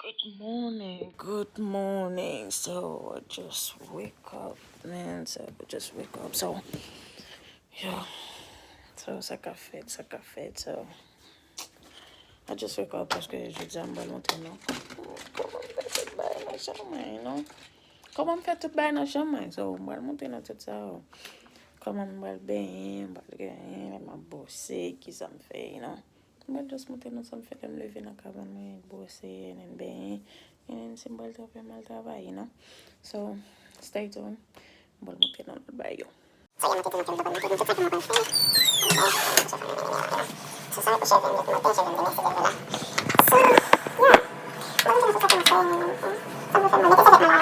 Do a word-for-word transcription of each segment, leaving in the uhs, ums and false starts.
Good morning, good morning. So, I just wake up, man. So, I just wake up. So, yeah. So, sa k ap fèt, sa k ap fèt. So, I just wake up paske jodi a m pral montre nou kòman m fè tout bagay nan chanm mwen, you know. Kòman m fè tout bagay nan chanm mwen. So, m pral montre nou tout sa. Kòman m pral benyen, m pral genyen, lè m ap bwose, kisa m fè, you know. M pral just montre nou sa m fè lè m leve nan kabann mwen, bwose, and then benyen, and then si m pral travay, m al travay, you know. So, stay tuned. M pral montre nou lòt bagay yo. Yeah, so, lè m leve, se sa mwen fè, premye bagay mwen fè, mwen di Bondye mèsi, apre sa m leve, m al bwose, you know.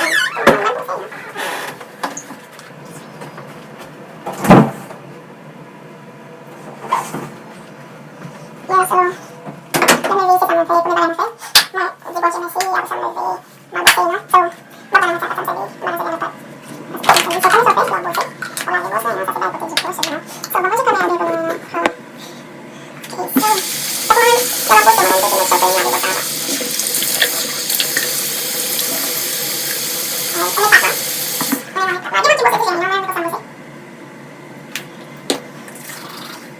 So, m ap pale nan sa, sa m sèvi, m ap pale nan sa. Sa m sèvi, sa m sèvi, m ap bwose, m ap bwose, you know, sa se bagay kote di bwose, you know. So, m ap pase kamera byen pou nou, um, ok, so, sa pou mwen, lè m ap bwose, mwen menm, se te met chòkè, m ap bwose anvan. Alright, premye etap la. Premye etap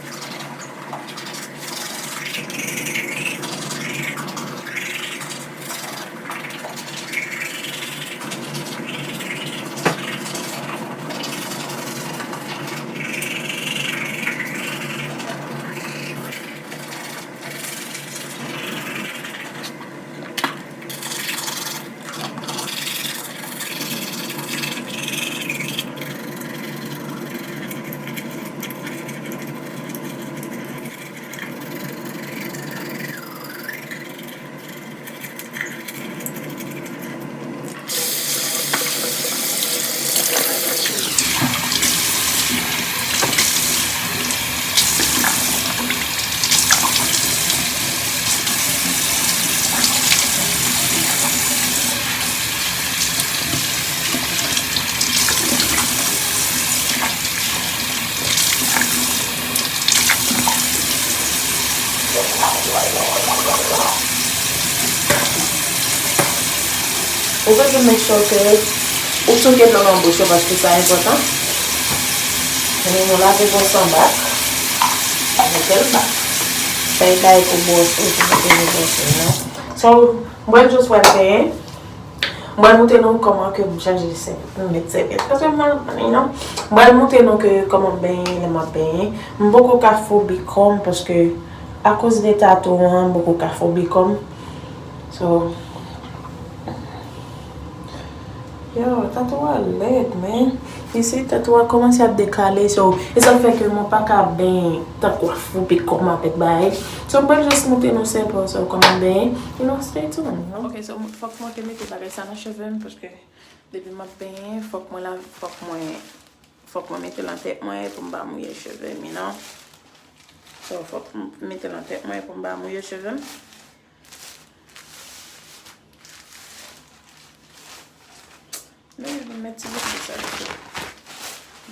la. Gen moun ki bwose plizyè, men mwen menm, se konsa m bwose. Ou bezwen make sure ke ou souke dlo nan bouch ou paske sa enpòtan. Epi nou lave bòs anba. Mete l bak. Fè l bay pou bòs ou, pou mete nan bòs ou, non? So, mwen just wè l fè. Mwen montre nou kòman ke m chanje sèvyèt, m met sèvyèt. Paske mwen, you know, mwen montre nou ke kòman m benyen, lè m ap benyen. M poko ka fobi kò m paske akoz de tatou an, m poko ka fobi kò m. So, yo, tatou a lèd, man. Isi, tatou a kòmanse ap dekale, so, e sa k fè ke mwen pa ka benyen tankou a fobi kò m avèk bagay. So, m pral just montre nou senpman, so, kòman m benyen. You know, stay tuned, you know? Ok, so, fòk mwen te mete bagay sa nan cheve m, paske depi m ap benyen, fòk mwen la, fòk mwen, fòk mwen mete l nan tèt mwen pou m pa mouye cheve m, you know? So, fòk m mete l nan tèt mwen pou m pa mouye cheve m. Men, mwen met ti bout de sa devan.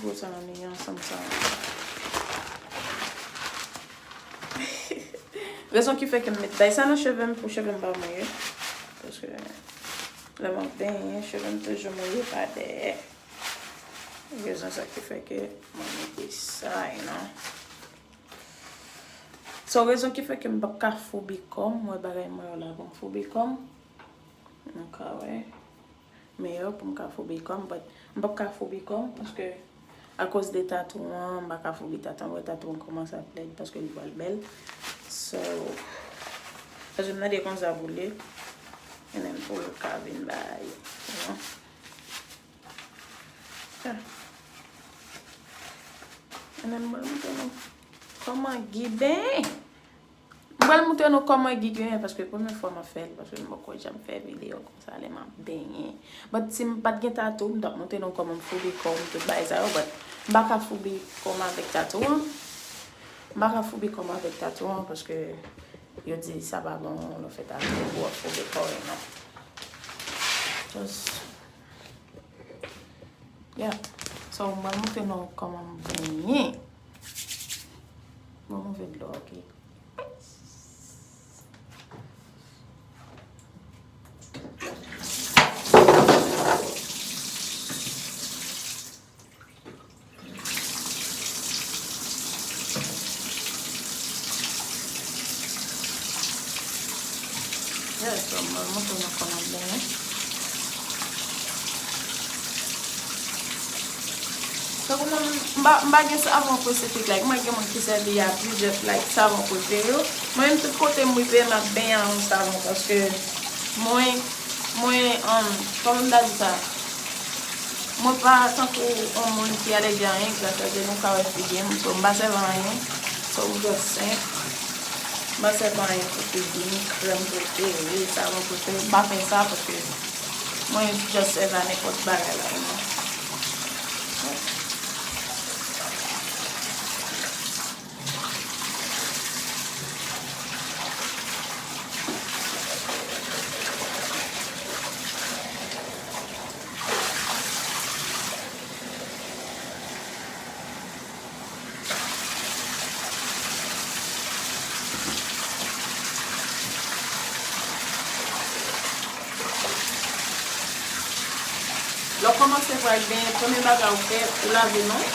Gwo sa nan li ansanm sa. Rezon ki fè ke m met bay sa nan cheve m pou cheve m pa mouye. Paske lè m ap benyen, cheve m toujou mouye pa dèyè. Rezon sa ki fè ke mwen mete sa, you know. So, rezon ki fè ke m p ap ka foubi kò m, m wè bagay mwen yo la pou m foubi kò m. Nou ka wè. Men yo pou m ka foubi kò m, but m p ap ka foubi kò m paske akoz de tatou an, m pa ka foubi tatou an, m wè tatou an kòmanse ap lèd paske li pral bèl. So, paske m tande konsa pou li, and then pou l ka vin bay, you know. Ah. And then m pral montre nou kòman Guy benyen. M pral montre nou kòman Guy genyen, paske premye fwa m ap fè l, paske m poko janm fè videyo konsa lè m ap benyen. But si m pa t gen tatou, m t ap montre nou kòman m foubi kò m, tout bagay sa yo, but m pa ka foubi kò m avèk tatou an. M pa ka foubi kò m avèk tatou an, paske yo di sa pa bon, lè w fè tatou, pou w ap foubi kò w, non. Just, yeah. So, m pral montre nou kòman m benyen. Mwen move dlo, ok. Mwen montre nou kòman m benyen. Tankou mwen, m pa, m pa gen savon espesifik, like, mwen gen moun ki sèvi a plizyè, like, savon prefere yo. Mwen menm, tout kote m rive, m ap benyen a yon savon, paske mwen, mwen, um, kòman m ta di sa? Mwen pa tankou yon moun ki alèji a anyen, gras a Dye, nou ka wè figi m, so m pa sèvi a anyen, so m just senp. M pa sèvi a anyen pou figi m, krèm prefere, savon prefere, m pa fè sa, paske mwen just sèvi a nenpòt bagay la, you know. Lè w kòmanse pral benyen, premye bagay ou fè, ou lave men w.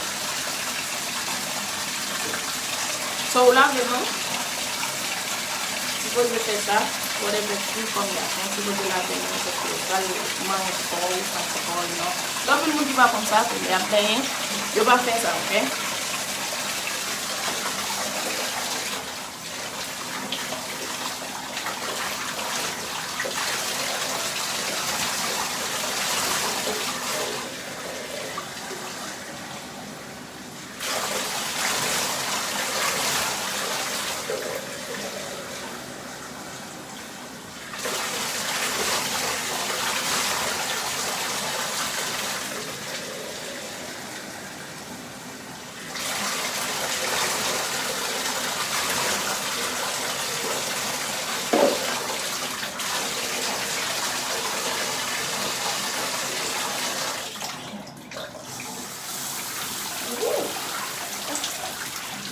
So, ou lave men w. Sipoze fè sa, whatever fi kòm gason, sipoze lave men w, paske ou pral manyen kò w, ou pral fè kò w, you know. Gen anpil moun ki pa konn sa, so, lè y ap benyen, yo pa fè sa, oke?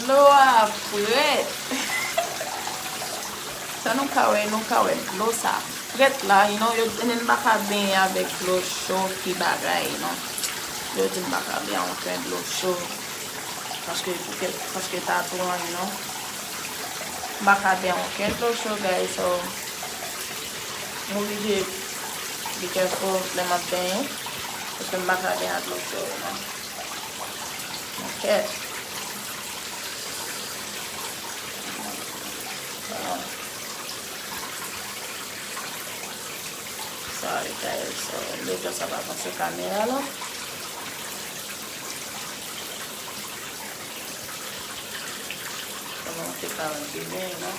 Dlo a frèt. Sa nou ka wè, nou ka wè dlo sa frèt la, you know, yo, and then m pa ka benyen avèk dlo cho ki bagay, you know. Yo di m pa ka benyen okenn dlo cho. Paske, paske, paske tatou an, you know. M pa ka benyen okenn dlo cho, guys, so m oblije be careful lè m ap benyen. Paske m pa ka benyen ak dlo cho, you know. Ok. Bon. Sorry, guys. So, m bezwen sa pa panse kamera la. Kòman te ka rive, you know?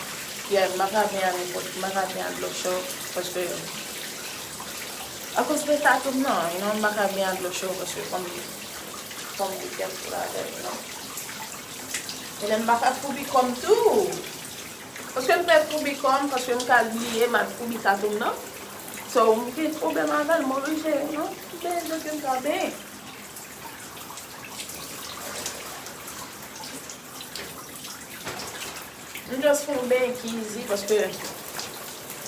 Yeah, m pa ka benyen a nenpòt, m pa ka benyen a dlo cho, paske, akoz de tatou m nan, you know, m pa ka benyen a dlo cho, paske fò m, fò m be careful avè l, you know. E lè m pa ka foubi kò m tou, paske m pè foubi kò m, paske m ka bliye m al foubi tatou m nan. So, m gen pwoblèm avè l, m oblije, you know, m benyen jan ke m ka benyen. M just fè yon benyen ki easy paske,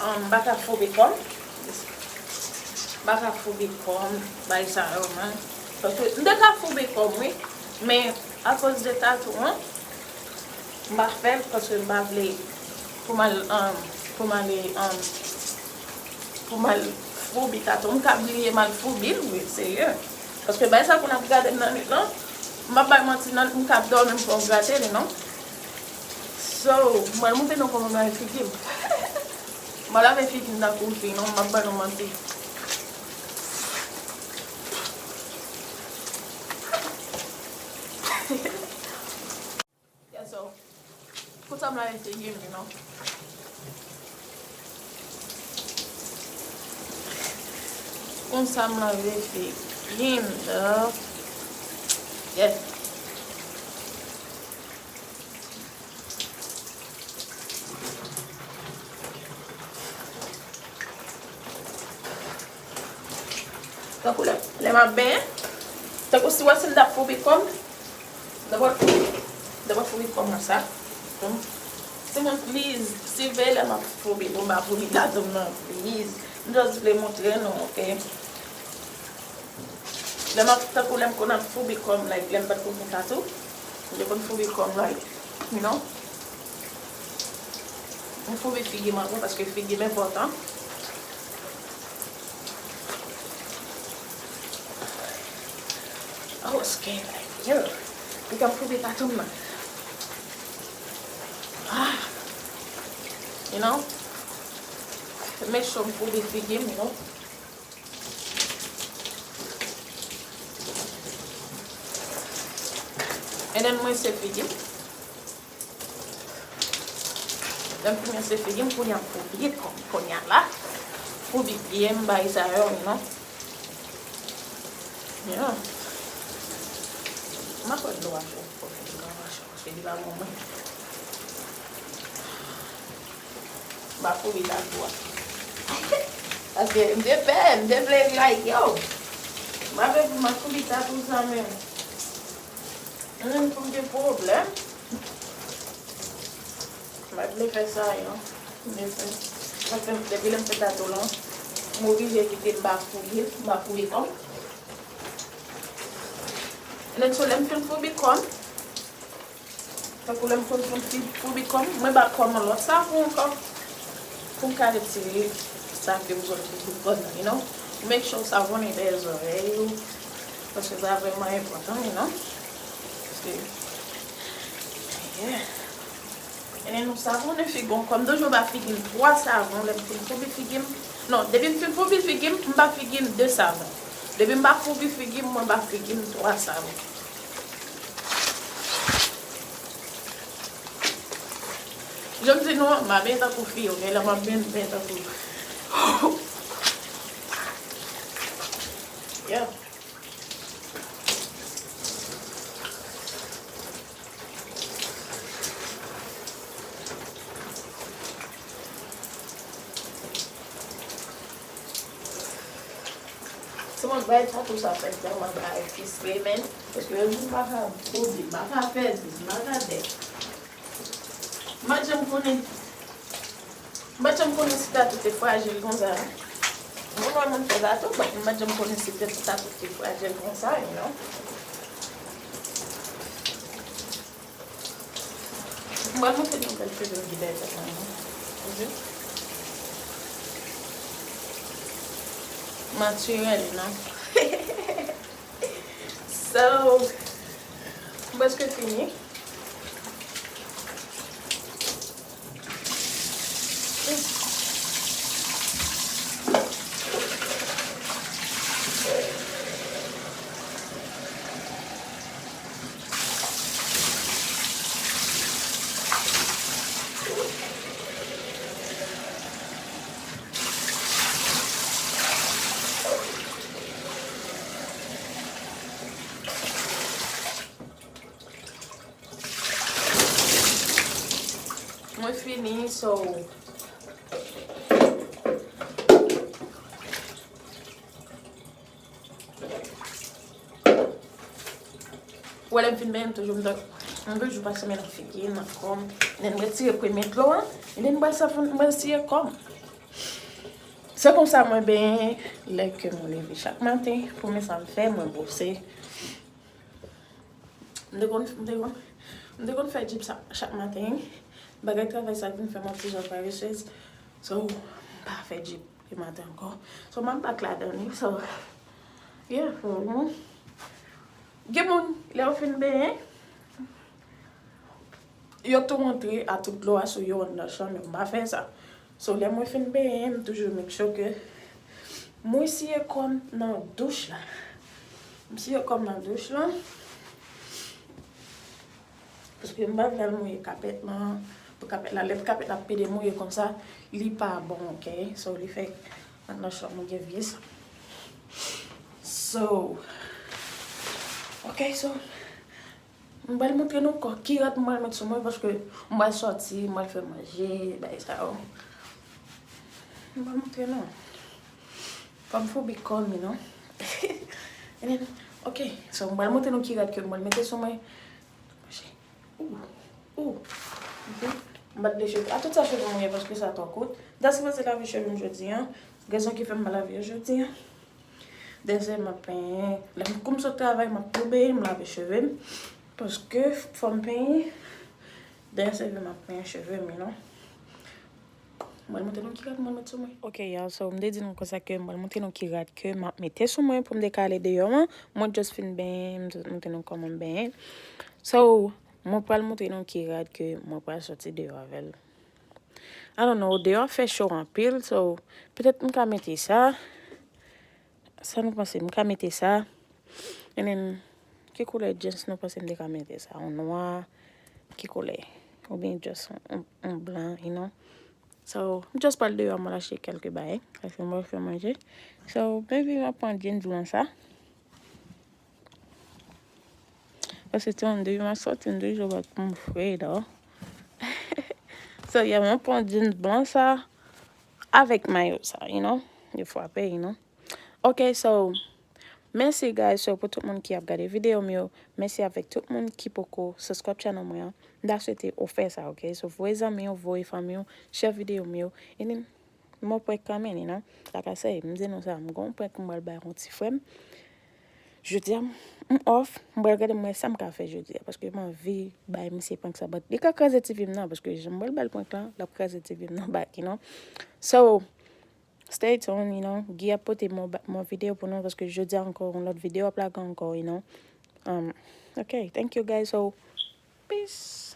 um, m pa ka foubi kò m. M pa ka foubi kò m, bay sa yo, man. Paske m te ka foubi kò m, wi. Men, akoz de tatou an, m pa fè l paske m pa vle pou m al, um, pou m ale, um, pou m al foubi tatou. M ka bliye m al foubi l, wi, serye. Paske bay sa pou n ap gade m nan nwit lan, m ap bay manti nan, m ka dòmi, m fè w grate li, non? So, m pral montre nou kòman m lave figi m. M pral lave figi m tankou fi, non, m ap ban nou manti. Yeah, so, konsa m lave figi m, you know. Konsa m lave figi m, dog. Yeah. Tankou lè, lè m ap benyen, tankou si w wè si m t ap foubi kò m, m t ap foubi, m t ap foubi kò m konsa. Timoun, please, siveye lè m ap foubi pou m pa foubi tatou m nan, please. M just vle montre nou, ok? Lè m ap, tankou lè m konn ap foubi kò m, like, lè m pa t konn fè tatou, m te konn foubi kò m, like, you know, m foubi figi m avan, paske figi m enpòtan. Oh, skin. Yo. Li ka foubi tatou m nan. Ah. You know? Make sure m foubi figi m, you know? And then mwen se figi m. Lè m fin rinse figi m, kounye a m foubi kò m, kounye a la. Foubi pye m, bagay sa yo, you know. Yeah. M ap pran dlo a pou, pou figi m nan mache, paske li pa bon mwen. M ap foubi tatou a. Paske m te pè, m te vle like, yo. M ap foubi tatou sa menm. Mwen menm pou m gen pwoblèm. M pa t vle fè sa, yo. M vle fè. Mwen fè, depi lè m fè tatou lan, m oblije kite m pa fouye, m pa fouye kò m. And then, so, lè m fin foubi kò m, tankou lè m fin, fin, fin foubi kò m, mwen ba kò m yon lòt savon ankò. Pou m ka retire sa ke m sot foubi kò m nan, you know. Make sure w savone dèyè zòrèy ou. Paske sa vrèman enpòtan, you know. Paske, yeah. And then nou savone figi w. Kòm toujou ba figi m twa savon, lè m fin foubi figi m. Non, depi m fin foubi figi m, m ba figi m de savon. Depi m pa foubi figi m, mwen ba figi m twa savon. Jan m di nou an, m a benyen tankou fi, ok? Lè m ap benyen, m benyen tankou. Yeah. Se mwen bay tatou sa fèt vrèman bay fistre, men, paske yon jou m pa ka pwodui, m pa ka fè di, m pa ka dèk. M pa janm konnen, m pa janm konnen si tatou te frajil konsa. Moun wè moun fè tatou, but m pa janm konnen si tatou te frajil konsa, you know. M pral montre nou bèl figi m ki dèyè tèt mwen, non. Ok. Natirèl, non. So, m prèske fini. Mwen fini, so. Ou wè lè m fin benyen, m toujou, m toujou pase men nan figi m, nan kò m. Then m retire premye dlo a, and then m pral savon, m pral siye kò m. Se konsa mwen benyen lè ke mwen leve chak maten. Premye sa m fè, mwen bwose. M te konn, m te konn, m te konn fè jip sa chak maten. Bagay travay sa vin fè m yon ti jan paresez. So, m pa fè jip le maten ankò. So, m ap back ladan li. So, yeah, so, mm. Gen moun, lè yo fin benyen, yo tou rantre a tout dlo a sou yo anndan chanm yo. M pa fè sa. So, lè mwen fin benyen, m toujou make sure ke mwen siye kò m nan douch la. M siye kò m nan douch la. Paske m pa vle al mouye kapèt lan. Pou kapèt la, lè kapèt la ap pede mouye konsa, li pa bon, ok? So, li fè anndan chanm mwen gen vye san. So, ok, so, m pral montre nou kò ki rad m pral met sou mwen, paske m pral sòti, m pral fè manje, bagay sa yo. M pral montre nou. Fò m foubi kò m, you know. And then, ok, so, m pral montre nou ki rad ke m pral mete sou mwen. Ou, ou. Ok. M pa t de cheve. A tout sa cheve mwen ye paske sa twò kout. M ta sipoze lave cheve m jodi a. Rezon ki fè m pa lave yo jodi a. Dèyè sèvi m ap penyen. Lè m, kou m sot travay, m ap tou benyen, m lave cheve m. Paske fò m penyen. Dèyè sèvi m ap penyen cheve m, you know. Mwen montre nou ki rad mwen met sou mwen. Ok, y'all, so m te di nou konsa ke mwen montre nou ki rad ke m ap mete sou mwen pou m te ka ale deyò an. Mwen just fin benyen, m montre nou kòman m benyen. So, mwen pral montre nou ki rad ke mwen pral soti deyò avè l. I don't know, deyò ap fè cho anpil, so petèt m ka mete sa. Sa nou panse? M ka mete sa. And then, ki koulè jeans nou panse m te ka mete sa? Yon nwa, ki koulè? Oubyen just yon, yon, yon blan, you know? So, m just pral deyò, mwen achte kèlke bagay. Paske mwen fè manje. So, maybe m ap pran jeans blan sa. Paske te yon de m ap soti, m toujou wè kòm freda. So, yeah, mwen pran jeans blan sa avèk mayo sa, you know? Yo frape, you know? Ok, so, mèsi, guys, so, pou tout moun ki ap gade videyo m yo. Mèsi avèk tout moun ki poko subscribe channel mwen an. M ta swete ou fè sa, ok? So, voye zanmi w, voye fanmi w, share videyo m yo. And then, m on prank kanmenm, you know? Like I say, m di nou sa, m gon prank m pral bay yon ti frè m. Jodi a, m off, m pral gade m wè sa m ka fè jodi a, paske m anvi bay misye prank sa, but li ka kraze T V m nan, paske jan m pral ba l prank lan, l ap kraze T V m nan back, you know? So, stay tuned, you know? Guy ap pote mò ba-, mò videyo pou nou, paske jodi a ankò, yon lòt videyo ap lage ankò, you know? Um, ok, thank you, guys. So, peace.